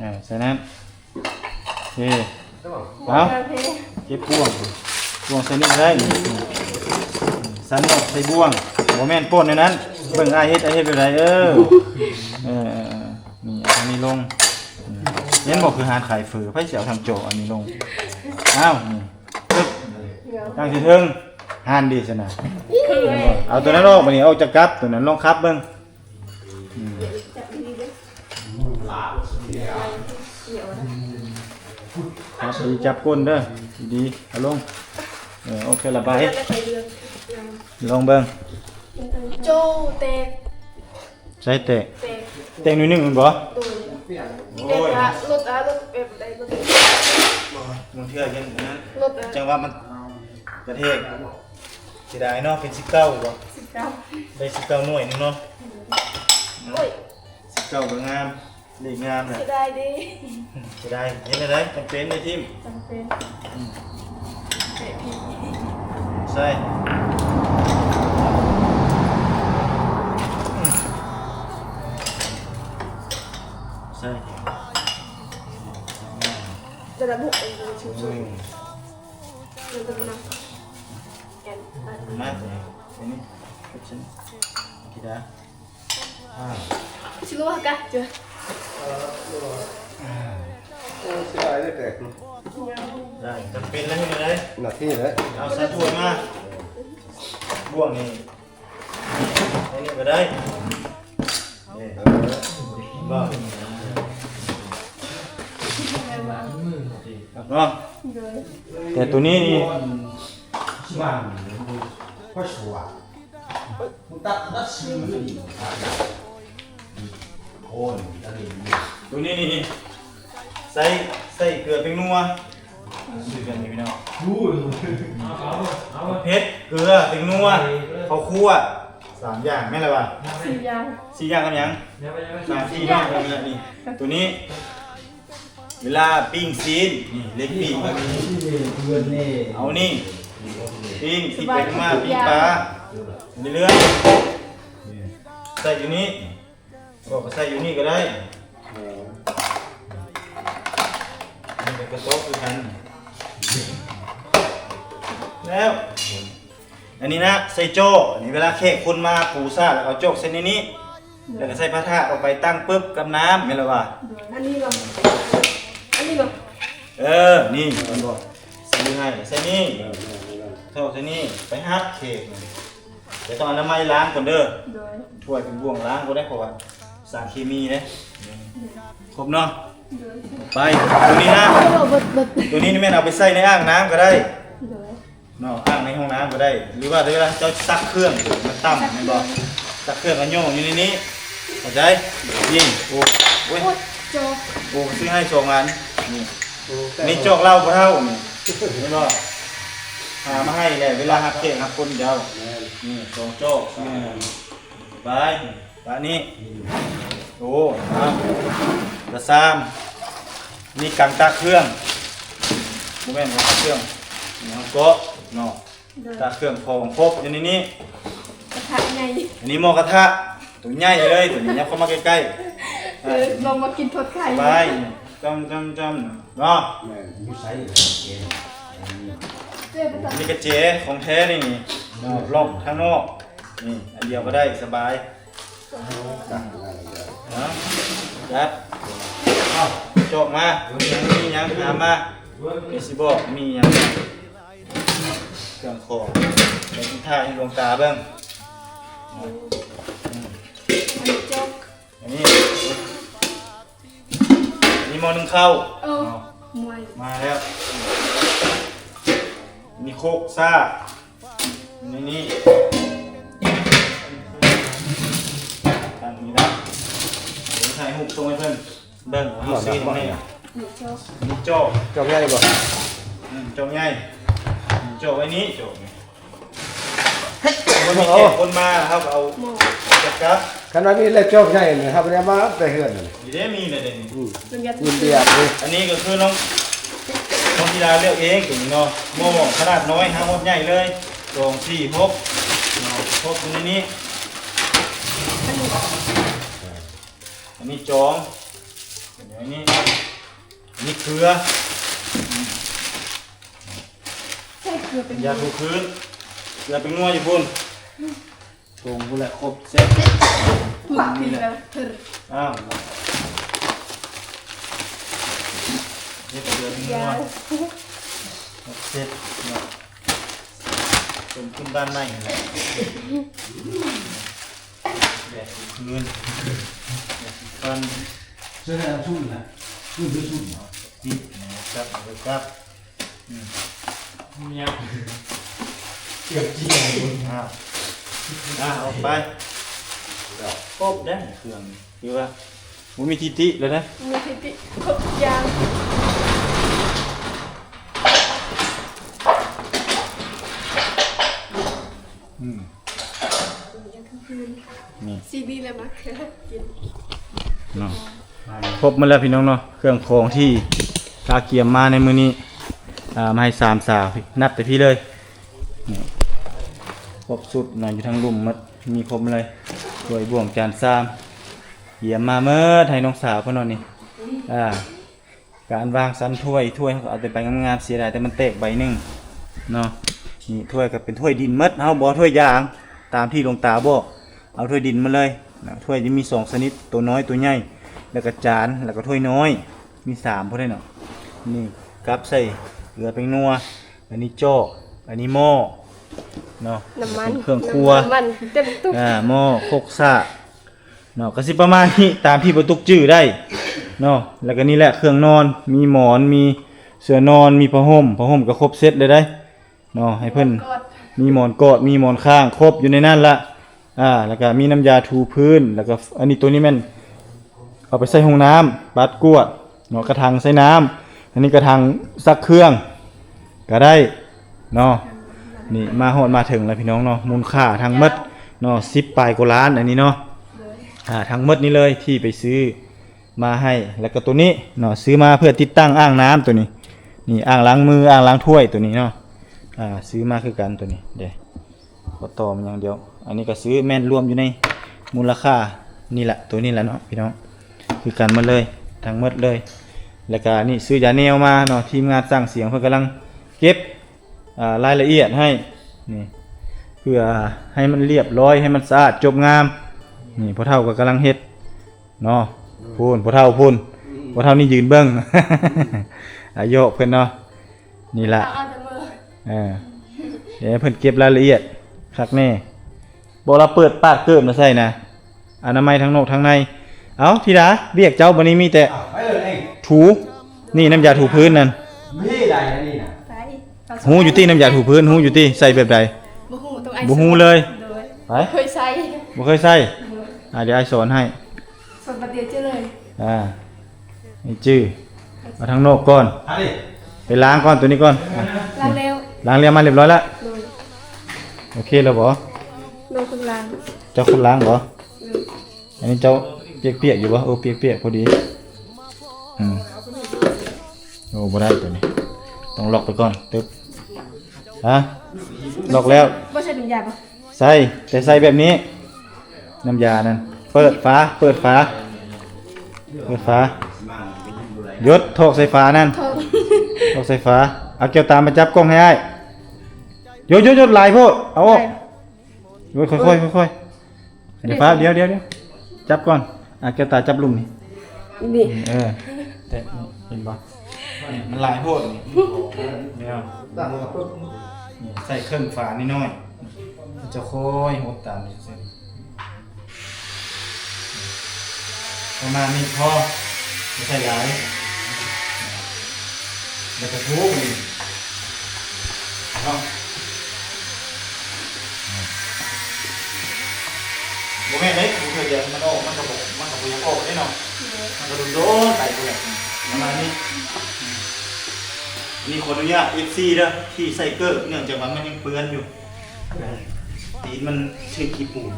ອີ ໃສ່ນັ້ນ. ເອີ ເອົາ ເກັບບ່ວງ ບ່ວງໃສ່ນີ້ໄດ້ ສັນນອກໃສ່ບ່ວງ ບໍ່ແມ່ນປ້ອນໃນນັ້ນ ເບິ່ງອ້າຍເຮັດ ອ້າຍເຮັດແບບໃດ ເອີ ເອີ ເອີ ເອີ ນີ້ເອົາອັນນີ້ລົງ ເຫັນບໍ່ ຄືຮ້ານຂາຍເຝີ ໃຜຊິເອົາທາງຈອກອັນນີ້ລົງ ອ້າວ ນີ້ ຕຶບ ຕັ້ງທີ່ເທິງ ຫັ້ນເດຊັ້ນນະ ເອົາຕົວນັ້ນອອກ ບາດນີ້ອອກຈາກກັບ ຕົວນັ້ນລອງຂັບເບິ່ງ. ອືມ ຈັບດີໆເດີ ຈັບດີ ຈັບກົ້ນເດີ ດີໆ ເອົາລົງ ເອີ ໂອເຄ ລະບາຍ ລອງເບິ່ງ ໂຈ້ແຕກ ໃສແຕກ ແຕກ ແຕກໜ້ອຍໜຶ່ງແມ່ນບໍ່? ໂດຍ ໂອ້ຍ ແຕ່ວ່າລົດ ອ່າ ລົດແບບໃດ ລົດ ບໍ່ ບາງເທື່ອຈັ່ງນັ້ນ ລົດ ອ່າ ຈັງຫວະມັນກະແທກ ເສຍດາຍເນາະ ເປັນສິບເກົ້າບໍ່? ສິບເກົ້າ ໄດ້ສິບເກົ້າໜ່ວຍໜຶ່ງເນາະ ໂອ້ຍ ສິບເກົ້າກໍງາມ ເລກງາມນະ ເສຍດາຍເດ້ ເສຍດາຍ ເຮັດແນວໃດ ຈຳເປັນໄດ້ຖິ້ມ ຈຳເປັນ ອືມ ເຕະພີ້ ໃສ່ ໃສ່ ລະດັບບຸກເອງ ອືມ ມາ ອັນນີ້ ກັບຊັ້ນ ກິດາ ອ່າ ຊິລວກກະເຈີ ອ່າ ໂອ້ ເສຍດາຍເດ້ແຕກ ໄດ້ ຈຳເປັນແລ້ວເຮັດແນວໃດ ໜ້າທີ່ແຫຼະ ເອົາໃສ່ຖ້ວຍມາ ບ່ວງນີ້ ໃສ່ນີ້ກໍໄດ້ ນີ້ ເອີ ເຫັນບໍ່ ເນາະ ແຕ່ໂຕນີ້ນີ້ ໂຕນີ້ນີ້ ໃສ່ ໃສ່ເກືອແປ້ງນົວ ຊື່ກັນນີ້ພີ່ນ້ອງ ເຜັດ ເກືອ ແປ້ງນົວ ເຂົ້າຂົ້ວ ສາມຢ່າງ ແມ່ນລະຫວາ? ສີ່ຢ່າງ ສີ່ຢ່າງກັບຫຍັງ? ສາມສີ່ຢ່າງ ນີ້ ໂຕນີ້ ເວລາປີ້ງຊີ້ນ ນີ້ ເຫຼັກປີ້ງ ເອົານີ້ ປີ້ງຊີ້ນ ປີ້ງມາ ປີ້ງປາ ເລື້ອຍໆ ໃສ່ຢູ່ນີ້ ບໍ່ ກໍໃສ່ຢູ່ນີ້ກໍໄດ້ ເອີ ນີ້ກໍກະໂຕະຄືກັນ ແລ້ວ ອັນນີ້ນະ ໃສ່ຈອກ ອັນນີ້ເວລາແຂກຄົນມາປູຊາດ ແລ້ວເອົາຈອກໃສ່ໃນນີ້ ແລ້ວກໍໃສ່ພາທາດອອກໄປຕັ້ງປຶບກັບນ້ຳ ແມ່ນລະຫວາ? ອັນນີ້ບໍ່? ອັນນີ້ບໍ່? ເອີ ນີ້ ເຫັນບໍ່? ຊື້ໃຫ້ ໃສ່ນີ້ ເອີ ເອີ ເອີ ຖອກໃສ່ນີ້ ໄປຮັບແຂກ ແຕ່ຕ້ອງອະນາໄມລ້າງກ່ອນເດີ ໂດຍ ຖ້ວຍເປັນບ່ວງລ້າງບໍ່ໄດ້ ເພາະວ່າສານເຄມີເດ້ ໂດຍ ຄົບເນາະ ໂດຍ ໄປ ໂຕນີ້ນະ ເບິດ ເບິດ ໂຕນີ້ນີ້ແມ່ນເອົາໄປໃສ່ໃນອ່າງນ້ຳກໍໄດ້ ໂດຍ ເນາະ ອ່າງໃນຫ້ອງນ້ຳກໍໄດ້ ຫຼືວ່າເວລາເຈົ້າຕັກເຄື່ອງມັນຕ່ຳແມ່ນບໍ່ ຕັກເຄື່ອງກໍໂຍນຢູ່ໃນນີ້ ເຂົ້າໃຈ? ນີ້ ໂອ້ ໂອ້ຍ ໂອ້ຍ ຈອກ ໂອ້ ຊື້ໃຫ້ສອງອັນ ນີ້ ໂອ້ ນີ້ຈອກເຫຼົ້າພໍ່ເຖົ້ານີ້ ເຫັນບໍ່? ຫາມາໃຫ້ແຫຼະ ເວລາຮັບແຂກຮັບຄົນເຈົ້າ ແມ່ນ ນີ້ສອງຈອກ ແມ່ນ ໄປ ປະນີ້ ໂອ້ ເອົາ ກະຊາມ ນີ້ການຕັກເຄື່ອງ ໂ ແມ່ນເຄື່ອງຫຍັງເກາະເນາະ ໂດຍ ຕາເຄື່ອງຂອງຄົບຢູ່ໃນນີ້ ກະທະໃຫຍ່ ອັນນີ້ໝໍ້ກະທະ ໂຕໃຫຍ່ເລີຍ ໂຕນີ້ ຍັບເຂົ້າມາໃກ້ໆ ເອີ ລົງມາກິນທອດໄຂ່ ໄປ ຈ້ຳໆໆ ເນາະ ແມ່ນ ຢູ່ໃສ ເອີ ອັນນີ້ກະເຈຂອງແທ້ນີ້ເນາະ ລັອກທາງນອກ ນີ້ ອັນດຽວກະໄດ້ ສະບາຍ ເອົາ ຈັດ ເອົາ ຈອກມາ ມີຫຍັງ ມີຫຍັງ ຫາມາ ເດຊິບອກ ມີຫຍັງ ເຄື່ອງຂອງ ໄປກິນຂ້າວໃຫ້ຫຼວງຕາເບິ່ງ ອັນນີ້ ອັນນີ້ ອັນນີ້ໝໍ້ໜຶ້ງເຂົ້າ ເອີ ເນາະ ມາແລ້ວ ມີໂຄກຊາ ນີ້ ນີ້ ຕັ້ງນີ້ນະ ເດີ໋ຍວຖ່າຍຮູບສົ່ງໃຫ້ເພິ່ນເບິ່ງ ເຮົາຊື້ຫຍັງແນ່ ນີ້ຈອກ ນີ້ຈອກ ຈອກໃຫຍ່ບໍ່ ອືມ ຈອກໃຫຍ່ ຈອກໄວ້ນີ້ ຈອກນີ້ ຄົນມີແຂກຄົນມາ ເຮົາກະເອົາຈັດກັບ ຄັນວ່າມີແລ້ວຈອກໃຫຍ່ນີ້ ເຮົາກະໄດ້ມາແຕ່ເຮືອນນີ້ ນີ້ເດ້ ມີແລ້ວເດ້ນີ້ ອືມ ຍິນດີ ອັນນີ້ກະຄືນ້ອງ ນ້ອງທິດາເລືອກເອງໂຕນີ້ເນາະ ໝໍ້ຂະໜາດນ້ອຍຫາຮອດໃຫຍ່ເລີຍ ສອງ ສີ່ ຫົກ ເນາະ ຄົບຢູ່ໃນນີ້ ອັນນີ້ຈອງ ອັນນີ້ ອັນນີ້ເກືອ ໃສ່ເກືອໄປ ຢາຖູພື້ນ ເກືອໄປນົວຢູ່ພຸ້ນ ຖົງພຸ້ນແຫຼະ ຄົບເຊັດ ນີ້ແຫຼະ ອ້າວ ເຮັດເກືອໄປນົວ ຄົບເຊັດເນາະ ສົມຄຸນບ້ານໃໝ່ຫັ້ນແຫຼະ ແບບຄືນ ແບບຟັນ ເຊິ່ງອັນຊຸນນະ ຊຸນຄືຊຸນເນາະ ຕິດນະ ຈັບ ຈັບ ອືມ ຍັງ ເກືອບຈິງ ອ້າວ ອ່າ ອອກໄປ ຄົບເດ້ ເຄື່ອງ ຄືວ່າ ບໍ່ມີທິຕິແລ້ວນະ ບໍ່ມີທິຕິ ຄົບທຸກຢ່າງ ອືມ ນີ້ ຊີດີແລ້ວມາກິນເນາະ ຄົບໝົດແລ້ວພີ່ນ້ອງເນາະ ເຄື່ອງຂອງທີ່ກະກຽມມາໃນມື້ນີ້ ອ່າ ມາໃຫ້ສາມສາວ ນັບແຕ່ພີ້ເລີຍ ນີ້ ຄົບຊຸດເນາະ ຢູ່ທາງລຸ່ມໝົດ ມີຄົບເລີຍ ຖ້ວຍບ່ວງຈານຊາມ ກຽມມາໝົດໃຫ້ນ້ອງສາວເພິ່ນເນາະນີ້ ອ່າ ການວາງສັນຖ້ວຍ ຖ້ວຍເຮົາກະເອົາແຕ່ໃບງາມໆ ເສຍດາຍແຕ່ມັນແຕກໃບໜຶ່ງເນາະ ນີ້ຖ້ວຍກະເປັນຖ້ວຍດິນໝົດ ເຮົາບໍ່ເອົາຖ້ວຍຢາງ ຕາມທີ່ຫຼວງຕາບອກ ເອົາຖ້ວຍດິນມາເລີຍນະ ຖ້ວຍຈະມີສອງຊະນິດ ໂຕນ້ອຍໂຕໃຫຍ່ ແລ້ວກະຈານ ແລ້ວກະຖ້ວຍນ້ອຍ ມີສາມພຸ້ນເດ້ເນາະ ນີ້ກັບໃສ່ເກືອແປ້ງນົວ ອັນນີ້ຈອກ ອັນນີ້ໝໍ້ເນາະ ນ້ຳມັນ ເປັນເຄື່ອງຄົວ ນ້ຳມັນເຕັມຕຸກ ອ່າ ໝໍ້ ຄົກ ສາກ ເນາະ ກະຊິປະມານນີ້ ຕາມທີ່ບໍ່ຕຸກຈື່ໄດ້ເນາະ ແລ້ວກະນີ້ແຫຼະເຄື່ອງນອນ ມີໝອນ ມີເສື້ອນອນ ມີຜ້າຫົ່ມ ຜ້າຫົ່ມກະຄົບເຊັດເລີຍເດ້ເນາະ ໃຫ້ເພິ່ນ ໝອນກອດ ມີໝອນກອດ ມີໝອນຂ້າງ ຄົບຢູ່ໃນນັ້ນລະ ອ່າ ແລ້ວກະມີນ້ຳຢາຖູພື້ນ ແລ້ວກະ ອັນນີ້ ໂຕນີ້ແມ່ນເອົາໄປໃສ່ຫ້ອງນ້ຳ ປັດກວດ ເນາະ ກະຖັງໃສ່ນ້ຳ ອັນນີ້ກະຖັງຊັກເຄື່ອງກະໄດ້ເນາະ ນີ້ມາຮອດມາເຖິງແລ້ວພີ່ນ້ອງເນາະ ມູນຄ່າທັງໝົດເນາະ ສິບປາຍກວ່າລ້ານ ອັນນີ້ເນາະ ອ່າ ທັງໝົດນີ້ເລີຍທີ່ໄປຊື້ມາໃຫ້ ແລ້ວກະໂຕນີ້ເນາະ ຊື້ມາເພື່ອຕິດຕັ້ງອ່າງນ້ຳໂຕນີ້ ນີ້ອ່າງລ້າງມື ອ່າງລ້າງຖ້ວຍໂຕນີ້ເນາະ ອ່າ ຊື້ມາຄືກັນໂຕນີ້ເດ້ ບໍ່ຕໍ່ມັນຢ່າງດຽວ ອັນນີ້ກະຊື້ແມ່ນລວມຢູ່ໃນມູນລະຄ່ານີ້ລະ ໂຕນີ້ລະເນາະພີ່ນ້ອງ ຄືກັນໝົດເລີຍ ທັງໝົດເລີຍ ແລ້ວກະນີ້ຊື້ຢາແນວມາເນາະ ທີມງານສ້າງສຽງເພິ່ນກຳລັງເກັບ ອ່າ ລາຍລະອຽດໃຫ້ ນີ້ ເພື່ອໃຫ້ມັນລຽບລ້ອຍ ໃຫ້ມັນສະອາດຈົບງາມ ນີ້ພໍ່ເຖົ້າກະກຳລັງເຮັດເນາະ ພຸ້ນ ພໍ່ເຖົ້າພຸ້ນ ພໍ່ເຖົ້ານີ້ຢືນເບິ່ງ ອາ ຢອກເພິ່ນເນາະ ນີ້ລະ ເອົາແຕ່ມື ເອີ ດຽວໃຫ້ເພິ່ນເກັບລາຍລະອຽດຄັກແນ່ ບໍ່ລະເປີດປາກເກີບນະໃສ່ນະ ອະນາໄມທັງນອກທັງໃນ ເອົ້າ ທິດາ ວຽກເຈົ້າບັດນີ້ມີແຕ່ ເອົ້າ ໄປເລີຍ ຖູ ນີ້ນ້ຳຢາຖູພື້ນນັ້ນ ມີຫຼາຍອັນນີ້ນະ ໃສ່ ຮູ້ຢູ່ຕິນ້ຳຢາຖູພື້ນ ຮູ້ຢູ່ຕິ ໃສ່ແບບໃດ ບໍ່ຮູ້ ຕ້ອງອ້າຍ ບໍ່ຮູ້ເລີຍ ໂດຍ ໄປ ເຄີຍໃສ່ ບໍ່ເຄີຍໃສ່ ໂດຍ ອ່າ ດຽວອ້າຍສອນໃຫ້ ສອນບາດດຽວເຈົ້າເລີຍ ອ່າ ນີ້ຈື່ ເອົາທາງນອກກ່ອນ ອັນນີ້ ໄປລ້າງກ່ອນ ໂຕນີ້ກ່ອນ ລ້າງແລ້ວ ລ້າງແລ້ວມາຮຽບຮ້ອຍລະ ໂດຍ ໂອເຄແລ້ວບໍ່ ນ້ອງຄົນລ້າງ ເຈົ້າຄົນລ້າງບໍ່ ໂດຍ ອັນນີ້ເຈົ້າປຽກໆຢູ່ບໍ່ ເອີ ປຽກໆພໍດີ ອືມ ໂອ້ ບໍ່ໄດ້ໂຕນີ້ ຕ້ອງລັອກໄປກ່ອນ. ຕຶບ. ຮະ? ລັອກແລ້ວ. ບໍ່ໃສ່ນ້ຳຢາບໍ່? ໃສ່, ແຕ່ໃສ່ແບບນີ້. ນ້ຳຢານັ້ນ. ເປີດຝາ, ເປີດຝາ, ເປີດຝາ. ຢຸດ, ຖອກໃສ່ຝານັ້ນ. ຖອກ. ຖອກໃສ່ຝາ. ເອົາແກ້ວຕາມາຈັບກ້ອງໃຫ້ອ້າຍ. ຢຸດ, ຢຸດ, ຢຸດ, ຫຼາຍໂພດ. ເອົາອອກ. ໂອ້ຍ ຄ່ອຍໆ ຄ່ອຍໆ. ດຽວຟ້າວ, ດຽວ, ດຽວ, ດຽວ. ຈັບກ່ອນ. ອ່າ ແກ້ວຕາຈັບລຸ່ມນີ້. ນີ້. ເອີ. ແຕະ, ເຫັນບໍ່? ນີ້ ມັນຫຼາຍໂພດນີ້. ດຽວ. ນີ້ ໃສ່ເຄິ່ງຝານ້ອຍໆ. ຈະຄ່ອຍຫົດຕາມນີ້. ປະມານນີ້ພໍ, ບໍ່ໃສ່ຫຼາຍ. ແລ້ວກໍຖູນີ້ເນາະ. ບໍ່ແມ່ນເດ້, ເທື່ອດຽວມັນອອກ, ມັນກໍບໍ່, ມັນກໍບໍ່ຢາກອອກເດ້ເນາະ. ໂດຍ. ມັນກໍດົນໆໄປພຸ້ນແຫຼະ. ປະມານນີ້. ອັນນີ້ຂໍອະນຸຍາດເອັຟຊີເດີ ທີ່ໃສ່ເກີບ, ເນື່ອງຈາກວ່າມັນຍັງເປື້ອນຢູ່. ຕີນມັນຖືກຂີ້ປູນ.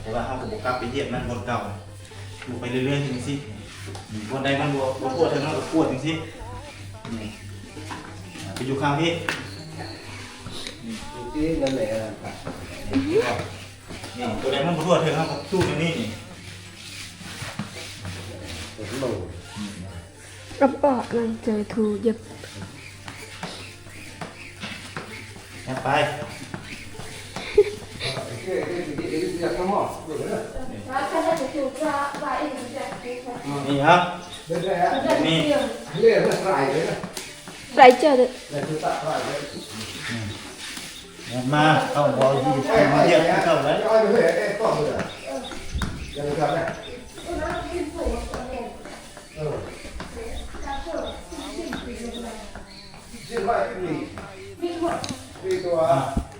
ແຕ່ວ່າເຮົາກໍບໍ່ກັບໄປຢຽບມັນບ່ອນເກົ່າ. ໝູໄປເລື້ອຍໆ ຈັ່ງຊີ້. ບ່ອນໃດມັນບໍ່, ບໍ່ທົ່ວເຖິງ ເຮົາກໍກວດຈັ່ງຊີ້. ນີ້ ໄປຢູ່ຂ້າງພີ້. ນີ້ ນີ້ ນັ້ນແຫຼະ. ນີ້ ຕົວໃດມັນບໍ່ທົ່ວເຖິງ ເຮົາກໍຈູດແນວນີ້. ນີ້ ອັບປະ ມັນຈະຖືເຢັບ. ແອບໄປ. ນີ້ເນາະ. ນີ້. ໄປເຈີເດີ. ມາ ເຂົ້າບໍ່ຢູ່ ມາຮຽກເຂົ້າໄດ້.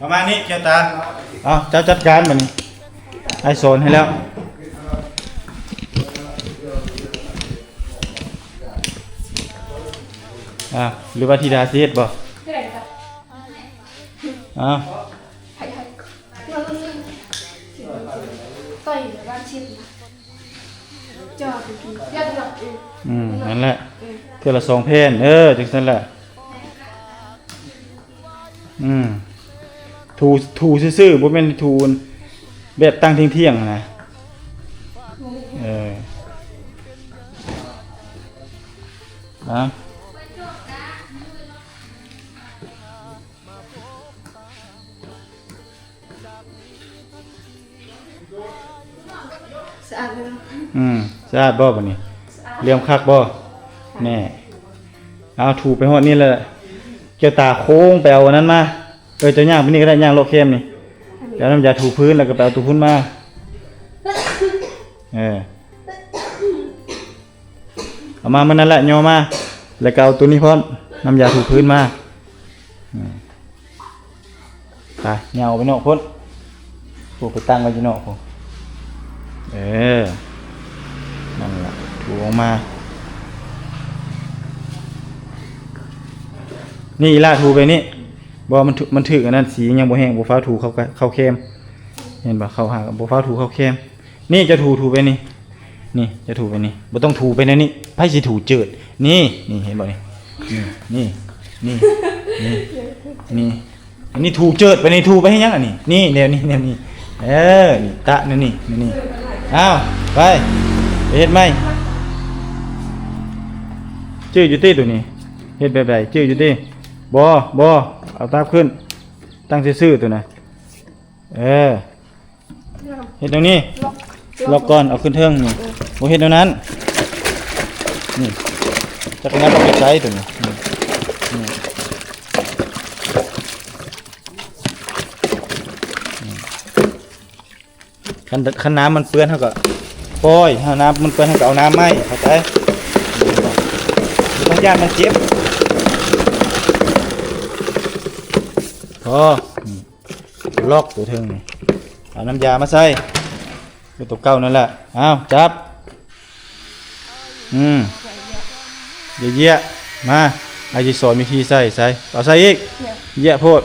ປະມານນີ້ ແກ້ວຕາ. ເອົາ ເຈົ້າຈັດການບັດນີ້, ອ້າຍສອນໃຫ້ແລ້ວ. ອ່າ ຫຼືວ່າທິດາຊິເຮັດບໍ່? ເອີ. ອືມ ນັ້ນແຫຼະ. ເອີ ເທື່ອລະສອງແຜ່ນ. ເອີ ຈັ່ງຊັ້ນແຫຼະ. ອືມ ຖູ ຖູຊື່ໆ ບໍ່ແມ່ນຖູແບບຕັ້ງທ່ຽງໆ ນະ. ເອີ ນະ. ສະອາດເລີຍເນາະ. ອືມ ສະອາດບໍ່ບັດນີ້? ສະອາດ. ເຫຼື້ອມຄັກບໍ່? ແນ່. ເອົາ ຖູໄປຮອດນີ້ແຫຼະ. ແກ້ວຕາໂຄ້ງໄປເອົາອັນນັ້ນມາ. ເອີ ເຈົ້າຍ່າງໄປນີ້ກໍໄດ້, ຍ່າງເລາະແຄມນີ້. ໄປເອົານ້ຳຢາຖູພື້ນ ແລ້ວກໍໄປເອົາໂຕພຸ້ນມາ. ເອີ. ເອົາມາມື້ນັ້ນແຫຼະ, ຍໍມາ ແລ້ວກໍເອົາໂຕນີ້ພ້ອມ, ນ້ຳຢາຖູພື້ນມາ. ອືມ ໄປ ຍ່າງອອກໄປນອກພຸ້ນ, ຜູ້ໄປຕັ້ງໄວ້ຢູ່ນອກພຸ້ນ. ເອີ ນັ້ນລະ ຖູອອກມາ. ນີ້ອີ່ຫຼ້າຖູໄປນີ້. ບໍ່ ມັນ ມັນຖືກອັນນັ້ນ, ສີຍັງບໍ່ແຫ້ງ, ບໍ່ຟ້າວຖູເຂົ້າ ເຂົ້າແຄມ. ເຫັນບໍ່? ເຂົ້າຫາ, ບໍ່ຟ້າວຖູເຂົ້າແຄມ. ນີ້ ຈະຖູ ຖູໄປນີ້. ນີ້ ຈະຖູໄປນີ້. ບໍ່ຕ້ອງຖູໄປແນວນີ້. ໃຜຊິຖູເຈີດ? ນີ້ ນີ້ ເຫັນບໍ່ນີ້? ນີ້ ນີ້ ນີ້ ນີ້ ນີ້. ອັນນີ້ຖູເຈີດໄປນີ້. ຖູໄປເຮັດຫຍັງອັນນີ້? ນີ້ ແນວນີ້ ແນວນີ້. ເອີ ນີ້ ຕະ ແນວນີ້ ແນວນີ້. ອ້າວ ໄປ ໄປເຮັດໃໝ່. ຈື່ຢູ່ຕິໂຕນີ້? ເຮັດແບບໃດ? ຈື່ຢູ່ຕິ? ບໍ່ ບໍ່. ເອົາຕາບຂຶ້ນ. ຕັ້ງຊື່ໆ ໂຕນະ. ເອີ ເຮັດແນວນີ້. ລັອກ ລັອກກ່ອນ. ເອົາຂຶ້ນເທິງນີ້. ເອີ ບໍ່ເຮັດແນວນັ້ນ. ນີ້ ຈັກແນວກໍໄປໃຊ້ໂຕນີ້. ນີ້ ນີ້ ນີ້ ຄັນ ຄັນນ້ຳມັນເປື້ອນ ເຮົາກໍປ່ອຍ, ຖ້ານ້ຳມັນເປື້ອນ ເຮົາກໍເອົານ້ຳໃໝ່. ເຂົ້າໃຈ? ບໍ່ຕ້ອງຢ້ານມັນເຈັບ. ພໍ. ອືມ ລັອກຕົວເທິງນີ້. ເອົານ້ຳຢາມາໃສ່ ຄືຕົວເກົ່ານັ້ນແຫຼະ. ເອົາ ຈັບ. ອືມ ເຢຍະໆ ມາ ອ້າຍຊິສອນວິທີໃສ່. ໃສ່ ເອົາໃສ່ອີກ. ເຢຍະໂພດ.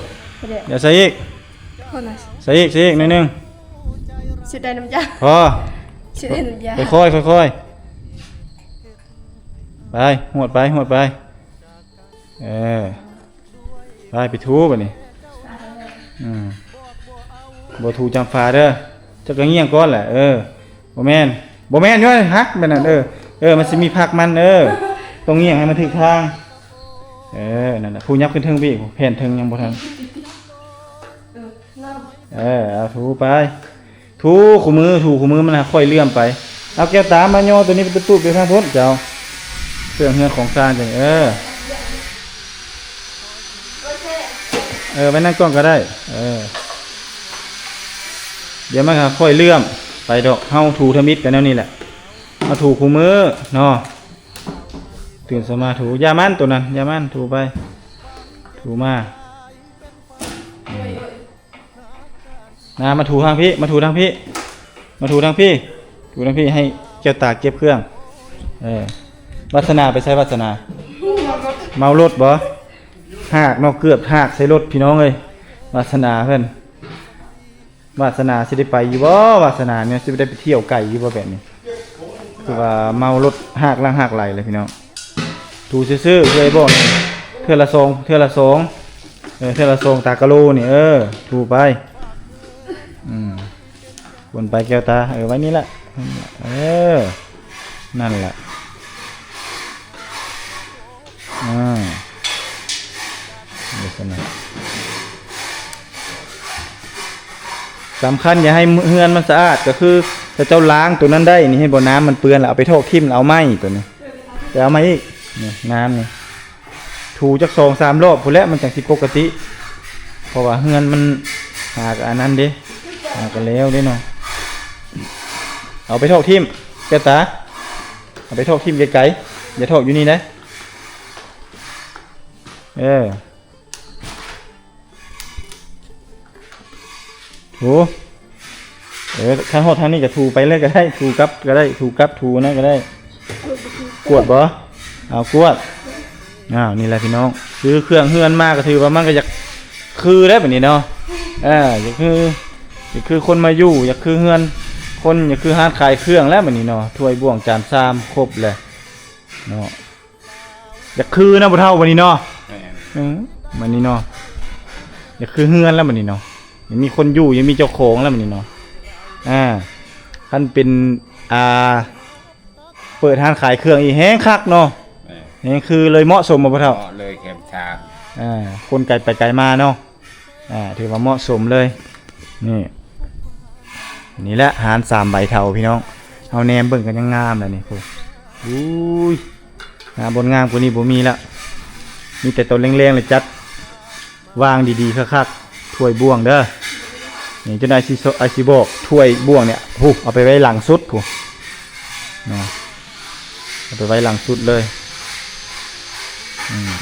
ຢ່າໃສ່ອີກ. ໃສ່ອີກ ໃສ່ອີກໜ້ອຍໜຶ່ງ. ຊິໄດ້ນ້ຳຢາ. ພໍ. ຊິໄດ້ນ້ຳຢາ. ຄ່ອຍໆ ຄ່ອຍໆ ໄປ ຫວດໄປ ຫວດໄປ. ເອີ ໄປ ໄປຖູບາດນີ້. ອືມ ບໍ່ຖູຈຳຝາເດີ ເຈົ້າກໍງ່ຽງກ່ອນແຫຼະ. ເອີ ບໍ່ແມ່ນ ບໍ່ແມ່ນ ໂອ້ຍ ຫັກແບບນັ້ນ. ເອີ ເອີ ມັນຊິມີຜັກມັນ. ເອີ ຕ້ອງງ່ຽງໃຫ້ມັນຖືກທາງ. ເອີ ນັ້ນແຫຼະ ຜູ້ຫຍັບຂຶ້ນເທິງໄປອີກ ແຜ່ນເທິງຍັງບໍ່ທັນ. ເອີ ເອົາຖູໄປ ຖູຄູ່ມື ຖູຄູ່ມື ມັນຫາຄ່ອຍເຫຼື່ອມໄປ. ເອົາແກ້ວຕາມາຍໍໂຕນີ້ໄປຕູບໄປທາງພຸ້ນເຈົ້າ ເຄື່ອງເຮືອນຂອງຊານເຈົ້ານີ້. ເອີ ເອີ ໄວ້ນັ້ນກ່ອນກໍໄດ້. ເອີ ດຽວມັນຫາຄ່ອຍເຫຼື່ອມໄປດອກ. ເຮົາຖູທຳອິດກັນແນວນີ້ແຫຼະ ເຮົາຖູຄູ່ມື້ເນາະ. ຕື່ນເຊົ້າມາຖູ ຢ່າມັນໂຕນັ້ນ ຢ່າມັນ ຖູໄປ ຖູມາ. ນາ ມາຖູທາງພີ້ ມາຖູທາງພີ້ ມາຖູທາງພີ້ ຖູທາງພີ້ ໃຫ້ແກ້ວຕາເກັບເຄື່ອງ. ເອີ ວາສະໜາໄປໃສ ວາສະໜາ? ເມົາລົດບໍ່? ຫາກເນາະ ເກືອບຫາກໃສ່ລົດພີ່ນ້ອງເອີຍ ວາສະໜາເພິ່ນ. ວາສະໜາຊິໄດ້ໄປຢູ່ບໍ່? ວາສະໜານີ້ຊິໄດ້ໄປທ່ຽວໄກຢູ່ບໍ່ແບບນີ້? ຄືວ່າເມົາລົດຫາກຫຼັງຫາກໄຫຼເລີຍພີ່ນ້ອງ. ຖູຊື່ໆ ເອື້ອຍບອກ ເທື່ອລະສອງ ເທື່ອລະສອງ ເອີ ເທື່ອລະສອງຕາກະໂລນີ້. ເອີ ຖູໄປ. ອືມ ກວນໄປແກ້ວຕາ. ເອີ ໄວ້ນີ້ແຫຼະ. ເອີ ນັ້ນແຫຼະ. ອ່າ ລັກສະນະສຳຄັນ ຢ່າໃຫ້ເຮືອນມັນສະອາດ ກໍຄືຖ້າເຈົ້າລ້າງໂຕນັ້ນໄດ້ນີ້ ເຫັນບໍ່ ນ້ຳມັນເປື້ອນແລ້ວ ເອົາໄປຖອກຖິ້ມ ແລ້ວເອົາໃໝ່ໂຕນີ້ ໄປເອົາໃໝ່ອີກ. ນີ້ ນ້ຳນີ້ ຖູຈັກສອງສາມລອບພຸ້ນແຫຼະ ມັນຈັ່ງຊິປົກກະຕິ ເພາະວ່າເຮືອນມັນຫາກະອັນນັ້ນເດ້ ຫາກະແລ້ວເດ້ເນາະ. ເອົາໄປຖອກຖິ້ມ ແກ້ວຕາ ເອົາໄປຖອກຖິ້ມໄກໆ ຢ່າຖອກຢູ່ນີ້ເດ້. ເອີ ຖູ ເອີ ຄັນຮອດທາງນີ້ກໍຖູໄປເລີຍກໍໄດ້ ຖູກັບກໍໄດ້ ຖູກັບ ຖູນັ້ນກໍໄດ້. ກວດບໍ່? ເອົາ ກວດ. ອ້າວ ນີ້ແຫຼະພີ່ນ້ອງ ຊື້ເຄື່ອງເຮືອນມາກໍຖືວ່າມັນກໍຢາກຄືແລ້ວບາດນີ້ເນາະ. ເອີ ຢາກຄື ຢາກຄືຄົນມາຢູ່ ຢາກຄືເຮືອນຄົນ ຢາກຄືຮ້ານຂາຍເຄື່ອງແລ້ວບາດນີ້ເນາະ. ຖ້ວຍບ່ວງຈານຊາມຄົບແລ້ວເນາະ. ຢາກຄືນະພໍ່ເຖົ້າບາດນີ້ເນາະ. ແມ່ນ ອືມ ບາດນີ້ເນາະ ຢາກຄືເຮືອນແລ້ວບາດນີ້ເນາະ. ຍັງມີຄົນຢູ່ ຍັງມີເຈົ້າຂອງແລ້ວບາດນີ້ເນາະ. ອ່າ ຄັນເປັນ ອ່າ ເປີດຮ້ານຂາຍເຄື່ອງອີກ ແຮງຄັກເນາະ. ແມ່ນ ແຮງຄືເລີຍ ເໝາະສົມບໍ່ພໍ່ເຖົ້າ? ເໝາະເລີຍ ແຄມທາງ. ອ່າ ຄົນໄກໄປໄກມາເນາະ. ອ່າ ຖືວ່າເໝາະສົມເລີຍ. ນີ້ ນີ້ແຫຼະຮ້ານສາມໃບເຖົ້າພີ່ນ້ອງ. ເຮົາແນມເບິ່ງກໍຍັງງາມແລ້ວນີ້ ໂອ້ ອຸ້ຍ ຫາບ່ອນງາມກວ່ານີ້ບໍ່ມີລະ. ມີແຕ່ຕອນແລງໆ ລະຈັດວາງດີໆ ຄັກໆ. ຖ້ວຍບ່ວງເດີ ນີ້ ເຈົ້ານາຍຊິ ອ້າຍຊິບອກ ຖ້ວຍບ່ວງນີ້ ຜູ້ ເອົາໄປໄວ້ຫຼັງສຸດ ຜູ້ ເນາະ. ເອົາໄປໄວ້ຫຼັງສຸດເລີຍ. ອືມ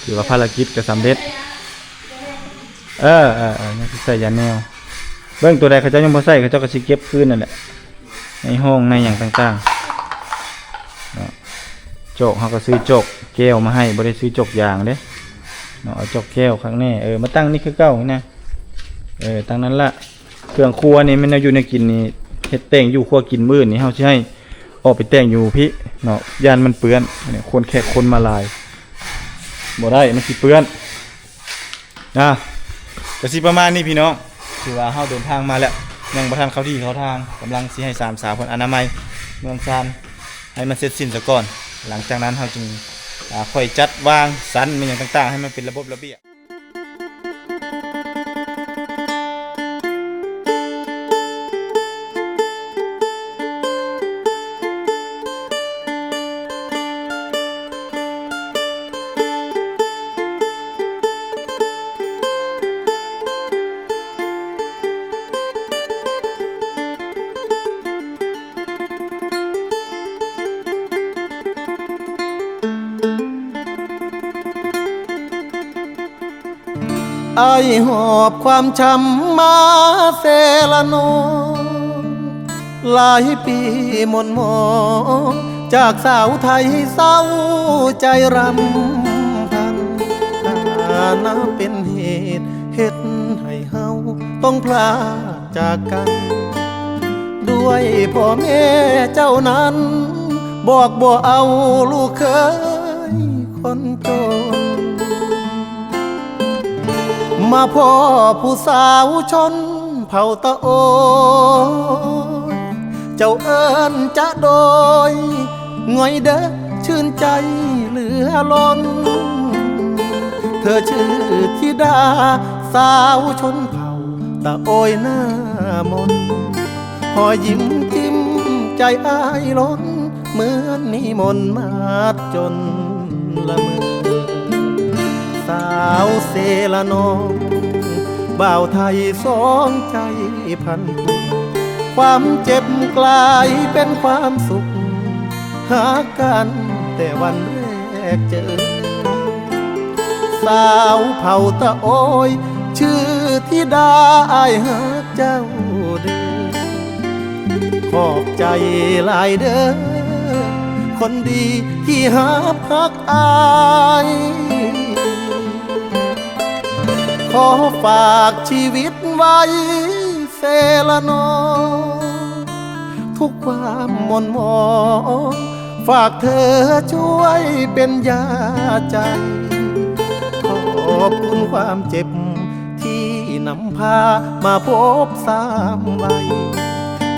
ຖືວ່າພາລະກິດກໍສຳເລັດ. ເອີ ເອີ ເອີ ຍັງຊິໃສ່ຢາແນວ. ເບິ່ງ ໂຕໃດເຂົາເຈົ້າຍັງບໍ່ໃສ່ ເຂົາເຈົ້າກໍຊິເກັບຄືນນັ້ນແຫຼະ ໃນຫ້ອງໃນຫຍັງຕ່າງໆເນາະ. ຈອກ ເຮົາກໍຊື້ຈອກແກ້ວມາໃຫ້ ບໍ່ໄດ້ຊື້ຈອກຢາງເດ້ເນາະ. ເອົາຈອກແກ້ວຄັກແນ່. ເອີ ມາຕັ້ງນີ້ຄືເກົ່ານີ້ນະ. ເອີ ຕັ້ງນັ້ນລະ. ເຄື່ອງຄົວນີ້ແມ່ນແນວຢູ່ແນວກິນນີ້ ເຮັດແຕ່ງຢູ່ຄົວກິນ ມື້ອື່ນນີ້ເຮົາຊິໃຫ້ອອກໄປແຕ່ງຢູ່ພີ້ເນາະ ຢ້ານມັນເປື້ອນ. ອັນນີ້ຄົນແຂກຄົນມາຫຼາຍ ບໍ່ໄດ້ ມັນຊິເປື້ອນນະ. ກະຊິປະມານນີ້ພີ່ນ້ອງ ຖືວ່າເຮົາເດີນທາງມາແລ້ວ ຍັງບໍ່ທັນເຂົ້າທີ່ເຂົ້າທາງ ກຳລັງຊິໃຫ້ສາມສາວເພິ່ນອະນາໄມເຮືອນຊານໃຫ້ມັນເສັດສິ້ນສາກ່ອນ. ຫຼັງຈາກນັ້ນເຮົາຈຶ່ງ ອ່າ ຄ່ອຍຈັດວາງສັນແມ່ນຫຍັງຕ່າງໆ ໃຫ້ມັນເປັນລະບົບລະບຽບ. ອ້າຍຫອບຄວາມຊ້ຳມາແຊລະນອງ ຫຼາຍປີໝົນໝອງ ຈາກສາວໄທເສົ້າໃຈຣຳພັນ ຖານະເປັນເຫດເຮັດໃຫ້ເຮົາຕ້ອງພລາກຈາກກັນ ດ້ວຍພໍ່ແມ່ເຈົ້ານັ້ນ ບອກບໍ່ເອົາລູກເຂີຍ ນຈົນ ມາພໍ້ຜູ້ສາວຊົນເຜົ່າຕະໂອຍ ເຈົ້າເອີ້ນຈະໂດຍ ງ່ອຍເດີ ຊື່ນໃຈເຫຼືອລົ້ນ ເທີຊື່ທິດາສາວຊົນເຜົ່າຕະໂອຍໜ້າມົນ ຮອຍຍິ້ມຈິ້ມໃຈອ້າຍລົ້ນ ເໝືອນມີມົນມາດຈົນລະເມີ ສາວເຊລະນອງ ບ່າວໄທສອງໃຈພັນຜູກ ຄວາມເຈັບກລາຍເປັນຄວາມສຸກ ຫາກັນແຕ່ວັນແລກເຈີ ສາວເຜົ່າຕະໂອຍ ຊື່ທິດາ ອ້າຍຮັກເຈົ້າເດີ ຂອບໃຈຫຼາຍເດີ ຄົນດີທີ່ຮັບຮັກອ້າຍ ຂໍຝາກຊີວິດໄວ້ເຊລະນອງ ທຸກຄວາມໝົນໝອງ ຝາກເທີຊ່ວຍເປັນຢາໃຈ ຂອບຄຸນຄວາມເຈັບ ທີ່ນຳພາມາພົບຊ້ຳໄວ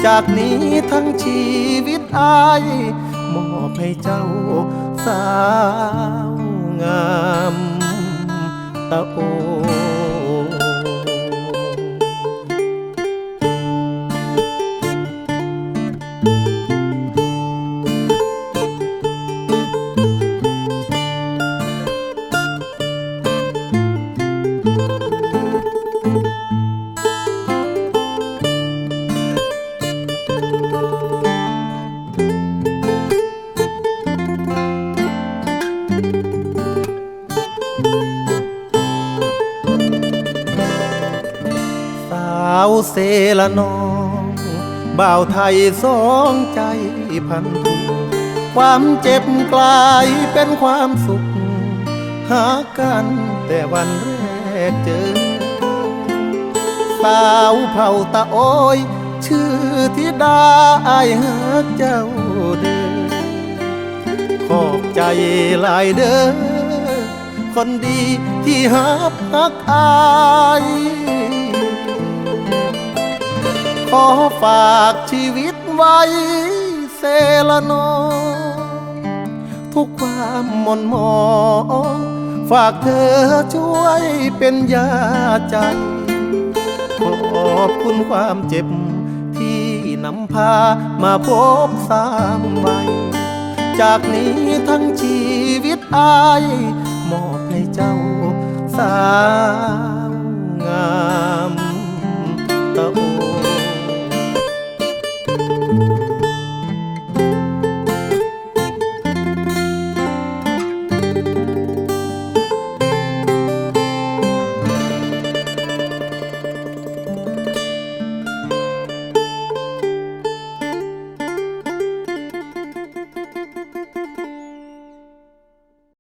ຈາກນີ້ທັງຊີວິດອ້າຍ ມອບໃຫ້ເຈົ້າສາວງາມຕະໂອຍ. ສາວເຊລະນອງ ບ່າວໄທສອງໃຈພັນຜູກ ຄວາມເຈັບກລາຍເປັນຄວາມສຸກ ຫາກັນແຕ່ວັນແລກເຈີ ສາວເຜົ່າຕະໂອຍ ຊື່ທິດາ ອ້າຍຮັກເຈົ້າເດີ ຂອບໃຈຫຼາຍເດີ ຄົນດີທີ່ຮັບຮັກອ້າຍ ຂໍຝາກຊີວິດໄວ້ເຊລະນອງ ທຸກຄວາມໝົນໝອງ ຝາກເທີຊ່ວຍເປັນຢາໃຈ ຂອບຄຸນຄວາມເຈັບ ທີ່ນຳພາມາພົບຊ້ຳໄວ ຈາກນີ້ທັງຊີວິດອ້າຍ ມອບໃຫ້ເຈົ້າສາວງາມຕະໂອ